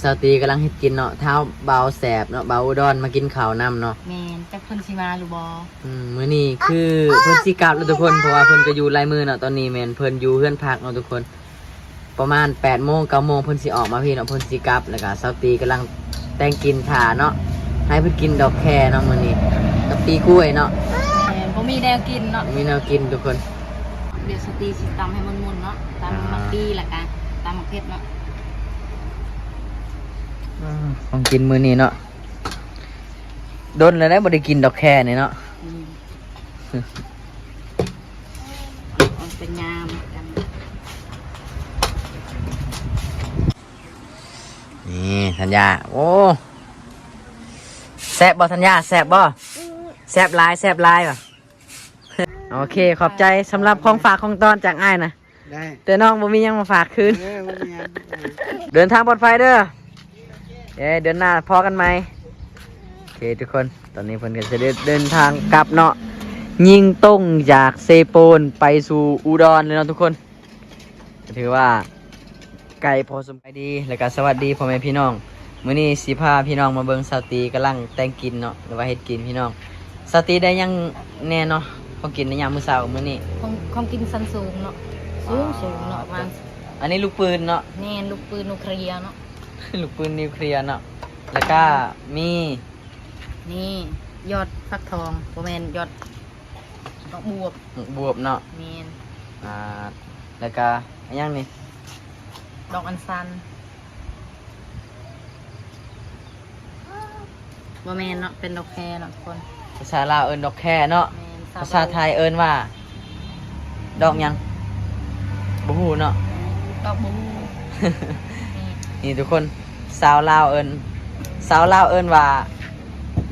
ສາວຕີກຳລັງເຮັດກິນເນາະ ທ້າວບ່າວແສບເນາະ ບ່າວອຸດອນມາກິນເຂົ້ານຳເນາະ. ແມ່ນ ຈັກເພິ່ນຊິມາຫຼືບໍ່? ອືມ ມື້ນີ້ຄືເພິ່ນຊິກັບແລ້ວທຸກຄົນ ເພາະວ່າເພິ່ນກໍຢູ່ຫຼາຍມື້ເນາະ. ຕອນນີ້ແມ່ນເພິ່ນຢູ່ເຮືອນພັກເນາະທຸກຄົນ ປະມານແປດໂມງ ເກົ້າໂມງເພິ່ນຊິອອກມາພີ້ເນາະ ເພິ່ນຊິກັບ. ແລ້ວກໍສາວຕີກຳລັງແຕ່ງກິນຖ້າເນາະ ໃຫ້ເພິ່ນກິນດອກແຄເນາະມື້ນີ້ ກັບປີກ້ວຍເນາະ. ແມ່ນ ບໍ່ມີແນວກິນເນາະ ບໍ່ມີແນວກິນທຸກຄົນ. ດຽວສາວຕີຊິຕຳໃຫ້ມ່ວນໆເນາະ ຕຳໝາກປີ ອ່າ ແລ້ວກະຕຳໝາກເຜັດເນາະ. ອືມ ຂອງກິນມື້ນີ້ເນາະ ດົນແລ້ວໄດ໋ບໍ່ໄດ້ກິນດອກແຄນີ້ເນາະ. ອືມ ເອົາໄປຍາມກັນ. ນີ້ທັນຍາ ໂອ້ ແຊບບໍ່ທັນຍາ ແຊບບໍ່? ແຊບຫຼາຍ ແຊບຫຼາຍຫວາ? ໂອເຄ ຂອບໃຈສຳລັບຂອງຝາກຂອງຕ້ອນຈາກອ້າຍນະ. ໄດ້ ແຕ່ນ້ອງບໍ່ມີຫຍັງມາຝາກຄືນ. ເອີ ບໍ່ມີຫຍັງ. ເດີນທາງປອດໄພເດີ. ເອີ ເດືອນໜ້າພໍ້ກັນໃໝ່. ໂອເຄທຸກຄົນ ຕອນນີ້ເພິ່ນກໍຈະເດີນ ເດີນທາງກັບເນາະ ຍິງຕົງຈາກເຊໂປນໄປສູ່ອຸດອນເລີຍເນາະທຸກຄົນ. ກໍຖືວ່າໄກພໍສົມ ສະບາຍດີ ແລ້ວກໍສະຫວັດດີພໍ່ແມ່ພີ່ນ້ອງ. ມື້ນີ້ຊິພາພີ່ນ້ອງມາເບິ່ງສາວຕີກຳລັງແຕ່ງກິນເນາະ ຫຼືວ່າເຮັດກິນພີ່ນ້ອງ. ສາວຕີໄດ້ຫຍັງແດ່ເນາະ ຂອງກິນໃນຍາມມື້ເຊົ້າມື້ນີ້? ຂອງ ຂອງກິນຊັ້ນສູງເນາະ ສູງໆເນາະ. ອ່າ ອັນນີ້ລູກປືນເນາະ. ແມ່ນ ລູກປືນນິວເຄລຍເນາະ ລູກປືນນິວເຄລຍເນາະ. ແລ້ວກໍມີ ນີ້ ຍອດຟັກທອງ ບໍ່ແມ່ນ ຍອດໝາກບວບ ໝາກບວບເນາະ. ແມ່ນ. ອ່າ ແລ້ວກະອີຫຍັງນີ້? ດອກອັນຊັນ ບໍ່ແມ່ນເນາະ ເປັນດອກແຄເນາະທຸກຄົນ. ພາສາລາວເອີ້ນດອກແຄເນາະ. ແມ່ນ. ພາສາໄທເອີ້ນວ່າ ດອກຫຍັງ? ບໍ່ຮູ້ເນາະ ດອກບໍ່ຮູ້. ນີ້ ນີ້ທຸກຄົນ ຊາວລາວເອີ້ນ ຊາວລາວເອີ້ນວ່າ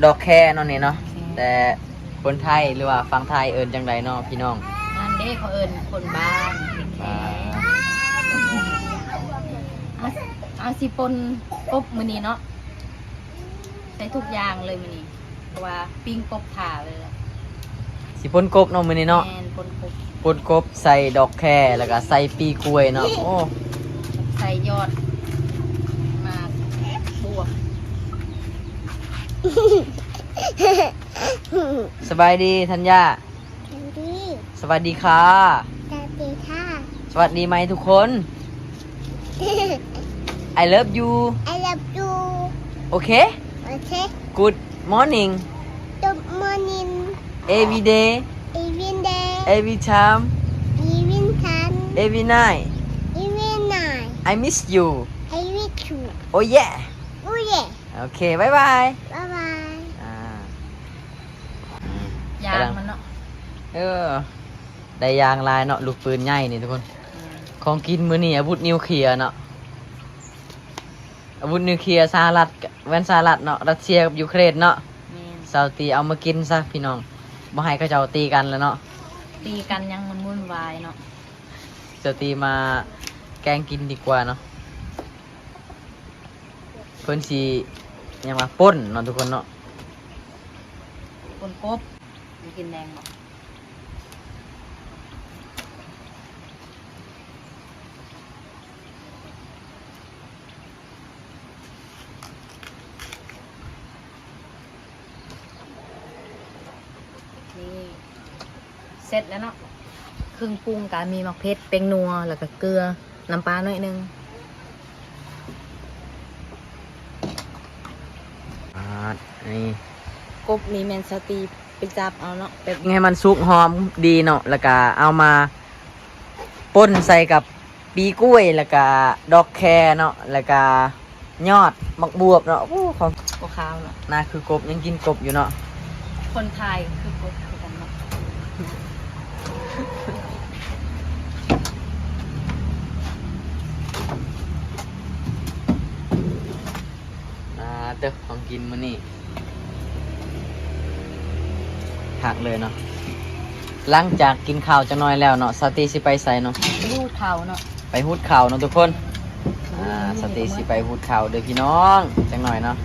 ດອກແຄເນາະນີ້ເນາະ. ແຕ່ຄົນໄທ ຫຼືວ່າຝັ່ງໄທເອີ້ນຈັ່ງໃດເນາະພີ່ນ້ອງ? ນັ້ນເດ້ ເຂົາເອີ້ນຄົນບ້ານແຄ. ອ່າ ເອົາ ເອົາຊິປົ່ນກົບມື້ນີ້ເນາະ ໃສ່ທຸກຢ່າງເລີຍມື້ນີ້ ເພາະວ່າປີ້ງກົບຖ້າເລີຍ. ຊິປົ່ນກົບເນາະມື້ນີ້ເນາະ. ແມ່ນ ປົ່ນກົບ ປົ່ນກົບໃສ່ດອກແຄ ແລ້ວກະໃສ່ປີກ້ວຍເນາະ. ໂອ້ ໃສ່ຍອດໝາກບວບ. ສະບາຍດີທັນຍາ. ສະຫວັດດີ ສະຫວັດດີຄ່ະ. ສະຫວັດດີຄ່ະ. ສະຫວັດດີໃໝ່ທຸກຄົນ. I love you. I love you. ໂອເຄ ໂອເຄ. Good morning. Good morning. Every day. Every day. Every time. Every time. Every night. Every night. I miss you. I miss you. Oh yeah. Oh yeah. ໂອເຄ ບາຍບາຍ ບາຍບາຍ. ອ່າ ອືມ ຢາງມັນເນາະ. ເອີ ໄດ້ຢາງຫຼາຍເນາະ ລູກປືນໃຫຍ່ນີ້ທຸກຄົນ. ແມ່ນ. ຂອງກິນມື້ນີ້ອາວຸດນິວເຄລຍເນາະ ອາວຸດນິວເຄລຍ ສະຫະລັດ ແມ່ນສະຫະລັດເນາະ ຣັດເຊຍກັບຢູເຄຣນເນາະ. ແມ່ນ. ສາວຕີເອົາມາກິນຊະພີ່ນ້ອງ ບໍ່ໃຫ້ເຂົາເຈົ້າຕີກັນແລ້ວເນາະ. ຕີກັນຍັງມັນວຸ່ນວາຍເນາະ. ສາວຕີມາແກງກິນດີກວ່າເນາະ. ເພິ່ນຊິຫຍັງວ່າ ປົ່ນເນາະທຸກຄົນເນາະ ປົ່ນກົບ. ໄດ້ກິນແດງບໍ່? ນີ້ ເສັດແລ້ວເນາະ ເຄື່ອງປຸງກະມີໝາກເຜັດ ແປ້ງນົວ ແລ້ວກະເກືອ ນ້ຳປາໜ້ອຍໜຶ່ງ. ອ່າ ນີ້ ກົບນີ້ແມ່ນສາວຕີໄປຈັບເອົາເນາະ ແບບໃຫ້ມັນສຸກຫອມດີເນາະ ແລ້ວກະເອົາມາປົ່ນໃສ່ກັບ ປີກ້ວຍ ແລ້ວກະດອກແຄເນາະ ແລ້ວກະຍອດໝາກບວບເນາະ. ໂອ້ ຂອງ ບໍ່ຄາວເນາະ. ໜ້າຄືກົບ ຍັງກິນກົບຢູ່ເນາະ. ຄົນໄທຄືກົບຄືກັນເນາະ. ອ່າ ເຕີ ຂອງກິນມື້ນີ້ຄັກເລີຍເນາະ. ຫຼັງຈາກກິນເຂົ້າຈັກໜ້ອຍແລ້ວເນາະ ສາວຕີຊິໄປໃສເນາະ? ໄປຮູດເຂົ້າເນາະ. ໄປຮູດເຂົ້າເນາະທຸກຄົນ. ອ່າ ສາວຕີຊິໄປຮູດເຂົ້າເດີພີ່ນ້ອງ ຈັກໜ້ອຍເນາະ. ເ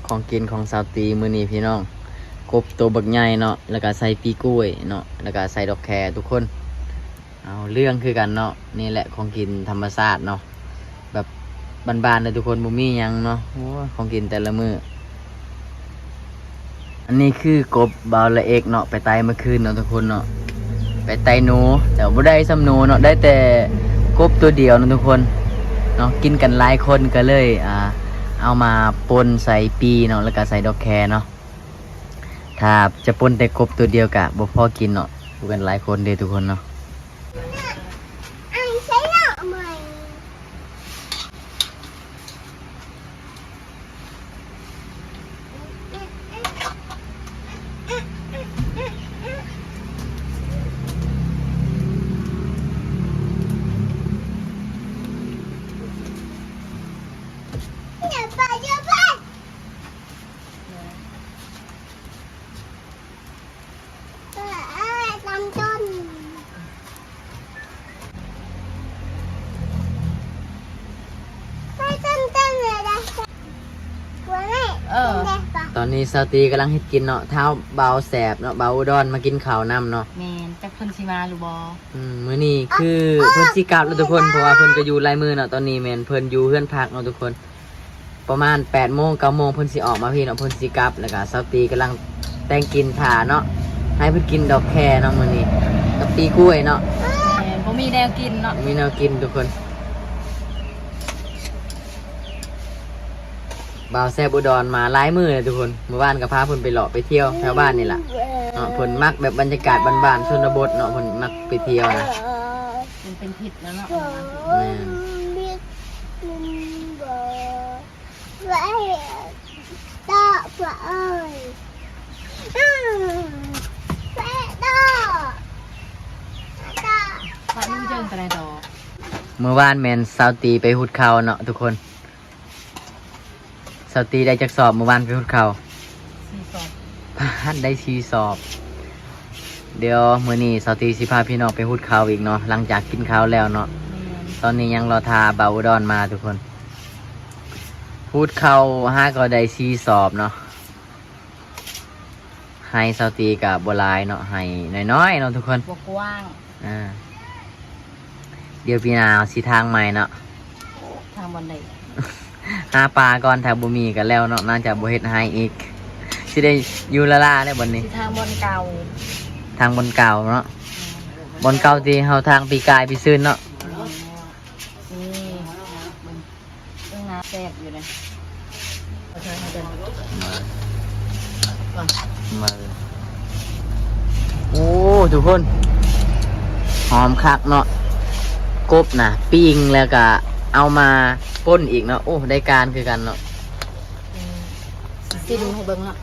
ຂອງກິນຂອງສາວຕີມື້ນີ້ພີ່ນ້ອງ ກົບໂຕບັກໃຫຍ່ເນາະ ແລ້ວກະໃສ່ປີກ້ວຍເນາະ ແລ້ວກະໃສ່ດອກແຄທຸກຄົນ. ເອົາເລື່ອງຄືກັນເນາະ ນີ້ແຫຼະຂອງກິນທຳມະຊາດເນາະ ແບບບ້ານໆເດີທຸກຄົນ ບໍ່ມີຫຍັງເນາະ. ໂອ້ຍ ຂອງກິນແຕ່ລະມື້. ອັນນີ້ຄືກົບບ່າວລະເອກເນາະ ໄປໄຕ່ເມື່ອຄືນເນາະທຸກຄົນເນາະ ໄປໄຕ່ໜູ ແຕ່ບໍ່ໄດ້ສ່ຳໜູເນາະ ໄດ້ແຕ່ກົບໂຕດຽວເນາະທຸກຄົນເນາະ. ກິນກັນຫຼາຍຄົນກໍເລີຍ ອ່າ ເອົາມາປົ່ນໃສ່ປີເນາະ ແລ້ວກໍໃສ່ດອກແຄເນາະ. ຖ້າຈະປົ່ນແຕ່ກົບໂຕດຽວກະບໍ່ພໍກິນເນາະ ຢູ່ກັນຫຼາຍຄົນເດ້ທຸກຄົນເນາະ. ເອີ ຕອນນີ້ສາວຕີກຳລັງເຮັດກິນເນາະ ທ້າວບ່າວແສບເນາະ ບ່າວອຸດອນມາກິນເຂົ້ານຳເນາະ. ແມ່ນ ຈັກເພິ່ນຊິມາຫຼືບໍ່? ອືມ ມື້ນີ້ຄືເພິ່ນຊິກັບແລ້ວທຸກຄົນ ເພາະວ່າເພິ່ນກໍຢູ່ຫຼາຍມື້ເນາະ. ຕອນນີ້ແມ່ນເພິ່ນຢູ່ເຮືອນພັກເນາະທຸກຄົນ. ປະມານແປດໂມງ ເກົ້າໂມງ ເພິ່ນຊິອອກມາພີ້ເນາະ ເພິ່ນຊິກັບ. ແລ້ວກະສາວຕີກຳລັງແຕ່ງກິນຖ້າເນາະ ໃຫ້ເພິ່ນກິນດອກແຄເນາະມື້ນີ້ ກັບປີກ້ວຍເນາະ. ແມ່ນ ບໍ່ມີແນວກິນເນາະ ບໍ່ມີແນວກິນທຸກຄົນ. ບ່າວແຊບອຸດອນມາຫຼາຍມື້ແລ້ວທຸກຄົນ ມື້ວານກໍພາເພິ່ນໄປເລາະໄປທ່ຽວແຖວບ້ານນີ້ລະເນາະ. ເພິ່ນມັກແບບບັນຍາກາດບ້ານໆ ຊົນນະບົດເນາະ ເພິ່ນມັກໄປທ່ຽວນະ. ມັນເປັນພິດແລ້ວເນາະ. ແມ່ນ. ມື້ວານແມ່ນສາວຕີໄປຫຸດເຂົ້າເນາະທຸກຄົນ. ສາວຕີໄດ້ຈັກສອບມື້ວານໄປຫຸດເຂົ້າ? ສີ່ສອບ. ປາດ ໄດ້ສີ່ສອບ. ດຽວມື້ນີ້ສາວຕີຊິພາພີ່ນ້ອງໄປຫຸດເຂົ້າອີກເນາະ ຫຼັງຈາກກິນເຂົ້າແລ້ວເນາະ. ແມ່ນ. ຕອນນີ້ຍັງລໍຖ້າບ່າວອຸດອນມາທຸກຄົນ. ຫຸດເຂົ້າຫາກໍໄດ້ສີ່ສອບເນາະ. ໄຮ່ສາວຕີກະບໍ່ຫຼາຍເນາະ ໄຮ່ນ້ອຍໆເນາະທຸກຄົນ ບໍ່ກວ້າງ. ອ່າ ດຽວປີໜ້າເຮົາຊິຖາງໃໝ່ເນາະ. ຖາງບ່ອນໃດ? ຫາປາກ່ອນ ຖ້າບໍ່ມີກໍແລ້ວເນາະ ໜ້າຈະບໍ່ເຮັດໄຮ່ອີກ ຊິໄດ້ຢູ່ລ້າໆແລ້ວບັດນີ້. ຊິຖາງບ່ອນເກົ່າ. ຖາງບ່ອນເກົ່າເນາະ. ແມ່ນ. ບ່ອນເກົ່າທີ່ເຮົາຖາງປີກາຍປີຊືນເນາະ. ແມ່ນແລ້ວ. ນີ້ ເບິ່ງ ເບິ່ງໜ້າແຊບຢູ່ເດ້. ເອົາເທິງໃຫ້ເບິ່ງ ມາ ມາ. ໂອ້ ທຸກຄົນ ຫອມຄັກເນາະ. ກົບນະ ປີ້ງແລ້ວກະເອົາມາປົ່ນອີກເນາະ. ໂອ້ ໄດ້ການຄືກັນເນາະ. ຊິມໃຫ້ເບິ່ງເນາະ.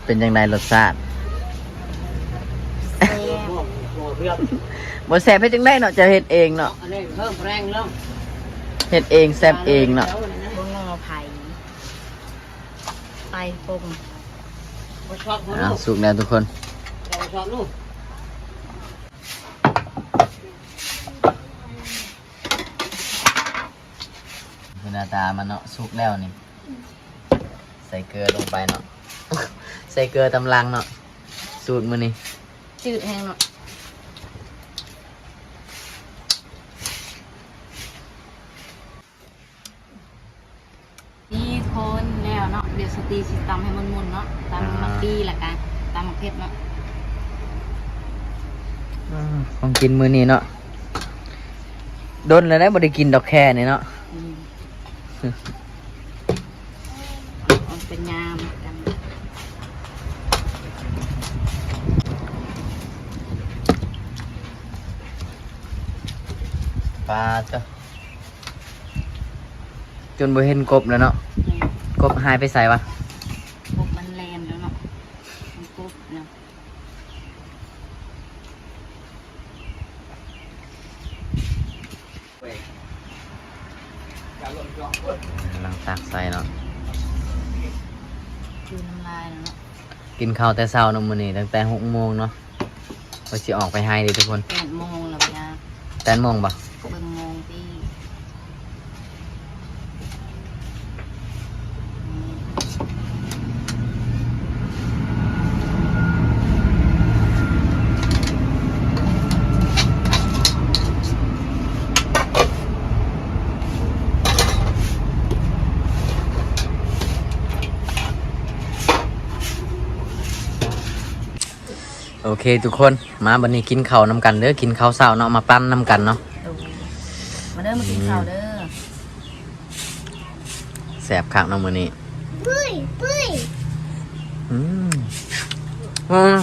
ເປັນຈັ່ງໃດລົດຊາດ? ແຊບ. ບໍ່ແຊບເຮັດຈັ່ງໃດເນາະ ເຈົ້າເຮັດເອງເນາະ. ອັນນີ້ເພີ່ມແຮງເນາະ. ເຮັດເອງແຊບເອງເນາະ. ບໍ່ງໍໃຜ ໄປປົງ. ອ້າວ ສຸກແລ້ວທຸກຄົນ. ເບິ່ງໜ້າຕາມັນເນາະ ສຸກແລ້ວນີ້. ໃສ່ເກືອລົງໄປເນາະ ໃສ່ເກືອຕຳຫຼັງເນາະ ສູດມື້ນີ້. ຈືດແຮງເນາະ. ນີ້ຄົນແລ້ວເນາະ ດຽວສາວຕີຊິຕຳໃຫ້ໝຸ່ນໆເນາະ. ຕຳໝາກ ອ່າ ປີ ແລ້ວກະຕຳໝາກເຜັດເນາະ. ອືມ ຂອງກິນມື້ນີ້ເນາະ ດົນແລ້ວໄດ໋ ບໍ່ໄດ້ກິນດອກແຄນີ້ເນາະ. ອືມ ເອົາໄປຍາມກັນ. ປາດເຈົ້າ ຈົນບໍ່ເຫັນກົບແລ້ວເນາະ. ແມ່ນ. ກົບຫາຍໄປໃສວະ? ກົບມັນແລ່ນແລ້ວເນາະ ມັນກົບນະ. ກຳລັງຕັກໃສ່ເນາະ. ຄືນ້ຳລາຍແລ້ວເນາະ. ກິນເຂົ້າແຕ່ເຊົ້າເນາະ ມື້ນີ້ຕັ້ງແຕ່ຫົກໂມງເນາະ. ວ່າຊິອອກໄປໄຮ່ເດ້ທຸກຄົນ. ແປດໂມງແລ້ວຍາ. ແປດໂມງບໍ່? ເບິ່ງໂມງຕິ. ເຄທຸກຄົນ ມາບັດນີ້ກິນເຂົ້ານຳກັນເດີ້ ກິນເຂົ້າເຊົ້າເນາະ ມາປັນນຳກັນເນາະ. ໂດຍ ມາເດີ້ ມາກິນເຂົ້າເດີ້. ແຊບຄັກເນາະມື້ນີ້. ອືມ ອືມ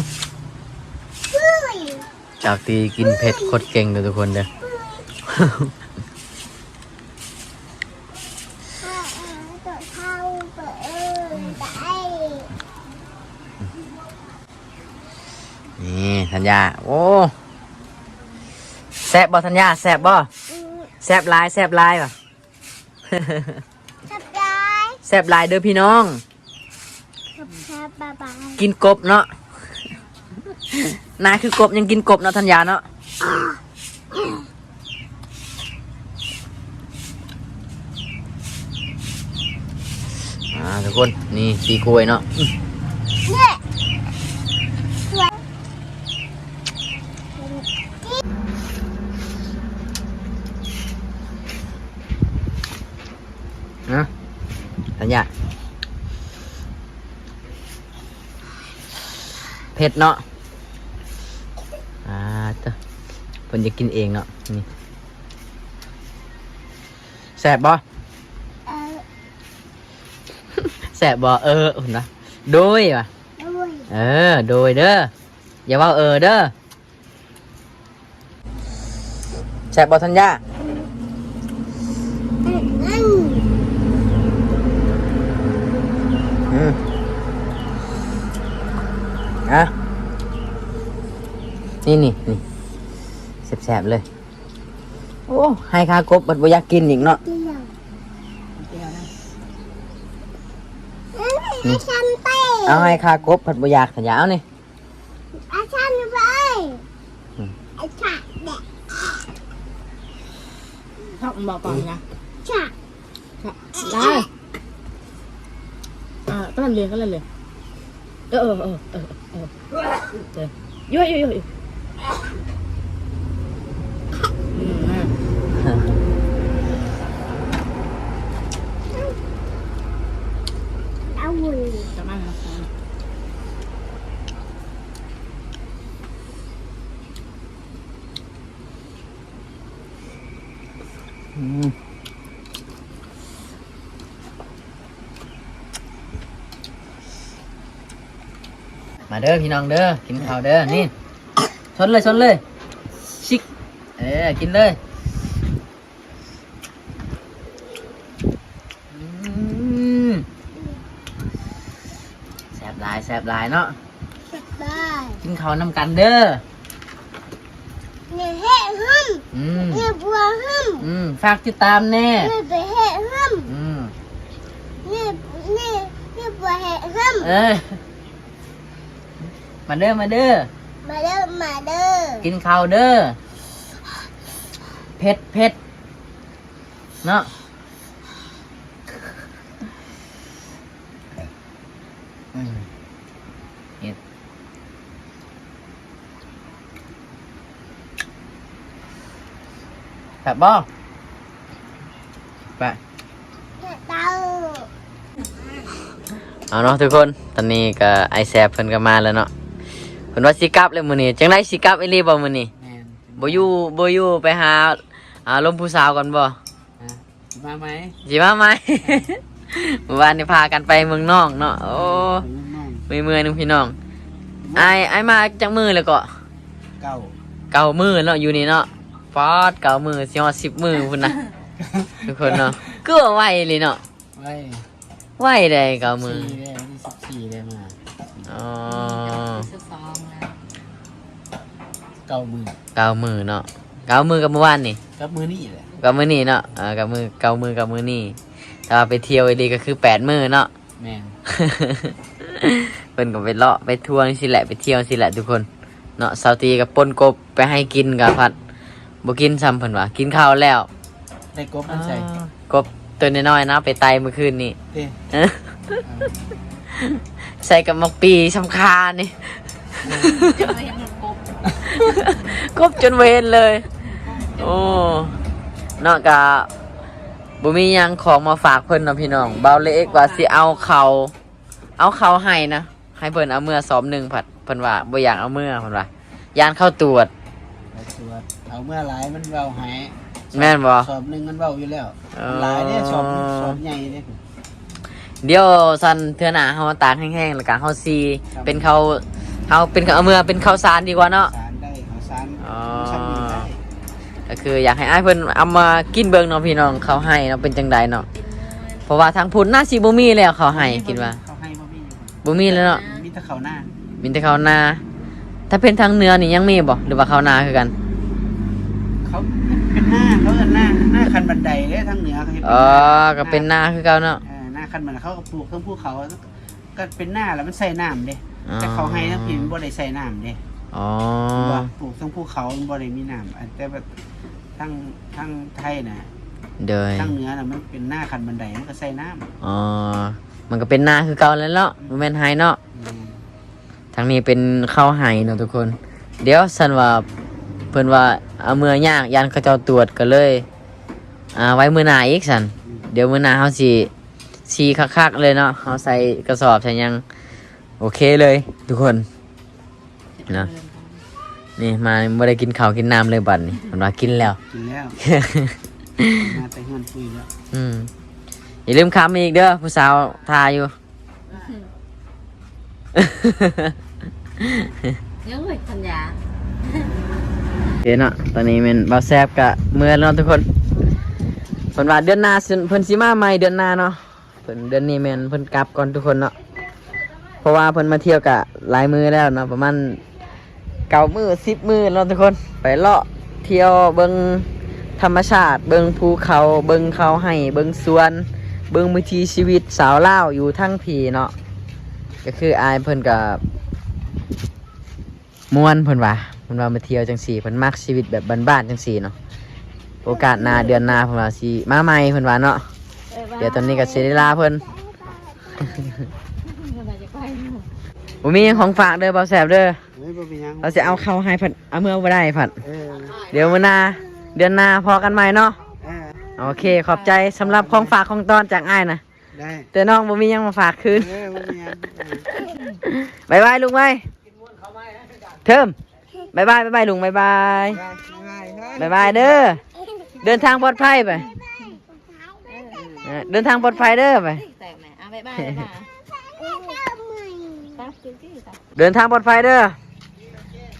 ຈາກທີ່ກິນເຜັດໂຄດເກັ່ງເດີ້ທຸກຄົນເດີ້. ນີ້ທັນຍາ ໂອ້ ແຊບບໍ່ທັນຍາ ແຊບບໍ່? ອືມ ແຊບຫຼາຍ ແຊບຫຼາຍຫວາ? ແຊບຫຼາຍ ແຊບຫຼາຍເດີ້ພີ່ນ້ອງ. ແຊບໆ ບາຍບາຍ ກິນກົບເນາະ ໜ້າຄືກົບ ຍັງກິນກົບເນາະທັນຍາເນາະ. ອ່າ ທຸກຄົນ ນີ້ ຕີກ້ວຍເນາະ. ນະ ທັນຍາ ເຜັດເນາະ. ອ່າ ເຕີ ເພິ່ນຢາກກິນເອງເນາະ ນີ້ ແຊບບໍ່? ເອີ ແຊບບໍ່? ເອີ ເພິ່ນວ່າ ໂດຍວ່າ ໂດຍ ເອີ ໂດຍເດີ້ ຢ່າເວົ້າເອີເດີ້. ແຊບບໍ່ທັນຍາ? ອືມ ອືມ ອ່ະ ນີ້ໆ ນີ້ ແຊບໆ ເລີຍ. ໂອ້ ໃຫ້ຄາກົບ ເພິ່ນບໍ່ຢາກກິນອີກເນາະ. ນີ້ ເອົາໃຫ້ຄາກົບ ເພິ່ນບໍ່ຢາກ ທັນຍາ ເອົານີ້. ອາຈານເອີຍ ອືມ ອາຈານເດ້ ຊອບບໍ່ກ່ອນນະ ຊອບ ຊອບ ໄດ້ ອ່າ ກຳລັງເລີຍ ກຳລັງເລີຍ ເອີ ເອີ ເອີ ເອີ ເອີ ເອີ ຢູ່ ຢູ່ ຢູ່ ຢູ່ ອືມ ເອົາ ປະມານນັ້ນ. ອືມ ມາເດີ້ພີ່ນ້ອງເດີ້ ກິນເຂົ້າເດີ້ ນີ້ ຊົນເລີຍ ຊົນເລີຍ ຊິກ ເອີ ກິນເລີຍ. ອືມ ແຊບຫຼາຍ ແຊບຫຼາຍເນາະ ແຊບຫຼາຍ ກິນເຂົ້ານຳກັນເດີ້ ນີ້ເຮັດຫຶ້ມ ອືມ ນີ້ບົວຫຶ້ມ ອືມ ຝາກຕິດຕາມແດ່ ນີ້ໄປເຮັດຫຶ້ມ ອືມ ນີ້ ນີ້ ນີ້ບົວເຮັດຫຶ້ມ ເອີ ມາເດີ້ ມາເດີ້ ມາເດີ້ ມາເດີ້ ກິນເຂົ້າເດີ້ ເຜັດ ເຜັດ ເນາະ ອືມ ເຮັດ ແຊບບໍ່? ໄປ ເອົາເນາະທຸກຄົນ ຕອນນີ້ກໍອ້າຍແຊບເພິ່ນກໍມາແລ້ວເນາະ ເພິ່ນວ່າຊິກັບແລ້ວມື້ນີ້ ຈັ່ງໃດ ຊິກັບອີ່ຫຼີບໍ່ມື້ນີ້? ແມ່ນ ບໍ່ຢູ່ ບໍ່ຢູ່ ໄປຫາ ອ່າ ລົມຜູ້ສາວກ່ອນບໍ່? ຮະ ຊິມາໃໝ່ ຊິມາໃໝ່ ມື້ວານນີ້ພາກັນໄປເມືອງນອງເນາະ ໂອ້ ໄປເມືອງນອງ ເມື່ອຍໆ ໜຶ່ງພີ່ນ້ອງ ອືມ ອ້າຍ ອ້າຍມາຈັກມື້ແລ້ວເກາະ? ເກົ້າ ເກົ້າມື້ເນາະ ຢູ່ນີ້ເນາະ ປາດ ເກົ້າມື້ ຊິຮອດສິບມື້ພຸ້ນນະ ທຸກຄົນເນາະ ຄືວ່າໄວອີ່ຫຼີເນາະ ໄວ ໄວເດ້ ເກົ້າມື້ ສີ່ເດ້ ວັນທີສິບສີ່ເດ້ມາ ອໍ ອືມ ສິບສອງແລ້ວ ເກົ້າມື້ ເກົ້າມື້ເນາະ ເກົ້າມື້ກັບມື້ວານນີ້ ກັບມື້ນີ້ແຫຼະ ກັບມື້ນີ້ເນາະ ເອີ ກັບມື້ ເກົ້າມື້ກັບມື້ນີ້ ແຕ່ວ່າໄປທ່ຽວອີ່ຫຼີກໍຄືແປດມື້ເນາະ ແມ່ນ ເພິ່ນກໍໄປເລາະໄປທົວຈັ່ງຊີ້ແຫຼະ ໄປທ່ຽວຈັ່ງຊີ້ແຫຼະທຸກຄົນເນາະ ສາວຕີກໍປົ່ນກົບ ໄປໃຫ້ກິນກໍພັດບໍ່ກິນຊ້ຳ ເພິ່ນວ່າກິນເຂົ້າແລ້ວ ໄດ້ກົບມາໃສ່ ອ່າ ກົບຕົວນ້ອຍໆນະ ໄປໄຕ່ມື້ຄືນນີ້ ເອີ ໃສ່ກັບໝາກປີ້ຊຳຄານີ້ ເອີ ຈົນບໍ່ເຫັນກົບ ກົບຈົນບໍ່ເຫັນເລີຍ ໂອ້ ເນາະ ກະບໍ່ມີຫຍັງຂອງມາຝາກເພິ່ນເນາະພີ່ນ້ອງ ບ່າວເລັກວ່າຊິເອົາເຂົ້າ ເອົາເຂົ້າໃຫ້ນະ ໃຫ້ເພິ່ນເອົາເມືອສອບໜຶ່ງ ພັດ ເພິ່ນວ່າບໍ່ຢາກເອົາເມືອ ເພິ່ນວ່າຢ້ານເຂົາຕວດ ເຂົາຕວດ ເອົາເມືອຫຼາຍມັນເວົ້າໃຫ້ ແມ່ນບໍ່? ສອບໜຶ່ງມັນເວົ້າຢູ່ແລ້ວ ເອີ ມັນຫຼາຍເດ້ ສອບ ສອບໃຫຍ່ເດ້. ດຽວຊັ້ນເທື່ອໜ້າເຮົາຕາກແຫ້ງໆ ແລ້ວກະເຮົາສີ ເປັນເຂົ້າ ເຮົາເປັນເຂົ້າ ເອົາເມືອເປັນເຂົ້າສານດີກວ່າເນາະ ສານໄດ້ ເຂົ້າສານ ອໍ ສ່ຳນີ້ໄດ້ ກໍຄືຢາກໃຫ້ອ້າຍເພິ່ນເອົາມາກິນເບິ່ງເນາະພີ່ນ້ອງ ເຂົ້າໄຮ່ເນາະ ເປັນຈັ່ງໃດເນາະ ເປັນມ່ວນ ເພາະວ່າທາງພຸ້ນໜ້າຊິບໍ່ມີແລ້ວເຂົ້າໄຮ່ ຄິດວ່າ ບໍ່ມີແລ້ວເນາະ ມີແຕ່ເຂົ້ານາ ມີແຕ່ເຂົ້ານາ ຖ້າເປັນທາງເໜືອນີ້ຍັງມີບໍ່ ຫຼືວ່າເຂົ້ານາຄືກັນ? ເຂົາເປັນນາ ເຂົາເອີ້ນນາ ນາຂັ້ນບັນໄດເດ້ ທາງເໜືອເຂົາເຮັດເປັນນາ ອໍ ກໍເປັນນາຄືເກົ່າເນາະ ເອີ ນາຂັ້ນບັນໄດ ເຂົາກໍປູກເທິງພູເຂົາ ກໍເປັນນາແລ້ວມັນໃສ່ນ້ຳເດ້ ອໍ ແຕ່ເຂົ້າໄຮ່ທາງພີ້ມັນບໍ່ໄດ້ໃສ່ນ້ຳເດ້ ອໍ ເຫັນບໍ່? ປູກເທິງພູເຂົາມັນບໍ່ໄດ້ມີນ້ຳ ອັນ ແຕ່ວ່າທາງ ທາງໄທນະ ໂດຍ ທາງເໜືອນະ ມັນເປັນນາຂັ້ນບັນໄດ ມັນກໍໃສ່ນ້ຳ ອໍ ມັນກໍເປັນນາຄືເກົ່າແລ້ວເນາະ ບໍ່ແມ່ນໄຮ່ເນາະ ແມ່ນ ທາງນີ້ເປັນເຂົ້າໄຮ່ເນາະທຸກຄົນ ດຽວຊັ້ນວ່າ ເພິ່ນວ່າເອົາເມືອຍາກ ຢ້ານເຂົາເຈົ້າຕວດ ກໍເລີຍ ອ່າ ໄວ້ມື້ໜ້າອີກຊັ້ນ ອືມ ດຽວມື້ໜ້າເຮົາຊິ ສີຄັກໆເລີຍເນາະ ເຮົາໃສ່ກະສອບໃສ່ຫຍັງ ໂອເຄເລີຍທຸກຄົນເນາະ ນີ້ມາບໍ່ໄດ້ກິນເຂົ້າກິນນ້ຳເລີຍບັດນີ້ ເພິ່ນວ່າກິນແລ້ວ ກິນແລ້ວ ມາແຕ່ເຮືອນປຸ້ຍແລ້ວ ອືມ ຢ່າລືມຄຳອີກເດີ ຜູ້ສາວຖ້າຢູ່ ຍັງບໍ່ສັນຍາ ໂອເຄເນາະ ຕອນນີ້ແມ່ນບ່າວແຊບກະເມືອແລ້ວເນາະທຸກຄົນ ເພິ່ນວ່າເດືອນໜ້າເພິ່ນຊິມາໃໝ່ເດືອນໜ້າເນາະ ເພິ່ນເດືອນນີ້ແມ່ນເພິ່ນກັບກ່ອນທຸກຄົນເນາະ ເພາະວ່າເພິ່ນມາທ່ຽວກະຫຼາຍມື້ແລ້ວເນາະ ປະມານເກົ້າມື້ສິບມື້ເນາະທຸກຄົນ ໄປເລາະທ່ຽວເບິ່ງທຳມະຊາດ ເບິ່ງພູເຂົາ ເບິ່ງເຂົ້າໄຮ່ ເບິ່ງສວນ ເບິ່ງວິຖີຊີວິດຊາວລາວຢູ່ທາງພີ້ເນາະ ກໍຄືອ້າຍເພິ່ນກໍມ່ວນ ເພິ່ນວ່າ ເພິ່ນວ່າມາທ່ຽວຈັ່ງຊີ້ ເພິ່ນມັກຊີວິດແບບບ້ານໆຈັ່ງຊີ້ເນາະ ໂອກາດໜ້າເດືອນໜ້າເພິ່ນວ່າຊິມາໃໝ່ ເພິ່ນວ່າເນາະ ດຽວຕອນນີ້ກໍຊິໄດ້ລາເພິ່ນ ບໍ່ມີຫຍັງຂອງຝາກເດີ ບ່າວແຊບເດີ ເອີຍ ບໍ່ມີຫຍັງ ເຮົາຊິເອົາເຂົ້າໃຫ້ເພິ່ນ ເອົາເມືອບໍ່ໄດ້ພັດ ເອີ ດຽວມື້ໜ້າ ເດືອນໜ້າພໍ້ກັນໃໝ່ເນາະ ເອີ ໂອເຄ ຂອບໃຈສຳລັບຂອງຝາກຂອງຕ້ອນຈາກອ້າຍນະ ໄດ້ ແຕ່ນ້ອງບໍ່ມີຫຍັງມາຝາກຄືນ ເອີ ບໍ່ມີຫຍັງ ບາຍບາຍລຸງໄວ້ ເທີມ ບາຍບາຍ ບາຍບາຍລຸງ ບາຍບາຍ ບາຍບາຍ ບາຍບາຍເດີ ເດີນທາງປອດໄພໄປ ເອີ ເດີນທາງປອດໄພເດີ ໄປ ແຕກແມ່ ອ່ະ ບາຍບາຍ ບາຍບາຍ ເດີນທາງປອດໄພເດີ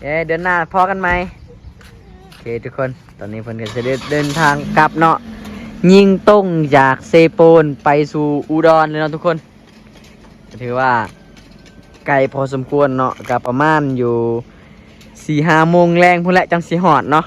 ເອີ ເດືອນໜ້າພໍ້ກັນໃໝ່ ໂອເຄທຸກຄົນ ຕອນນີ້ເພິ່ນກໍຈະເດີນ ເດີນທາງກັບເນາະ ຍິງຕົງຈາກເຊໂປນໄປສູ່ອຸດອນເລີຍເນາະທຸກຄົນ ກໍຖືວ່າໄກພໍສົມຄວນເນາະ ກໍປະມານຢູ່ສີ່ຫ້າໂມງແລງພຸ້ນແຫຼະ ຈັ່ງຊິຮອດເນາະ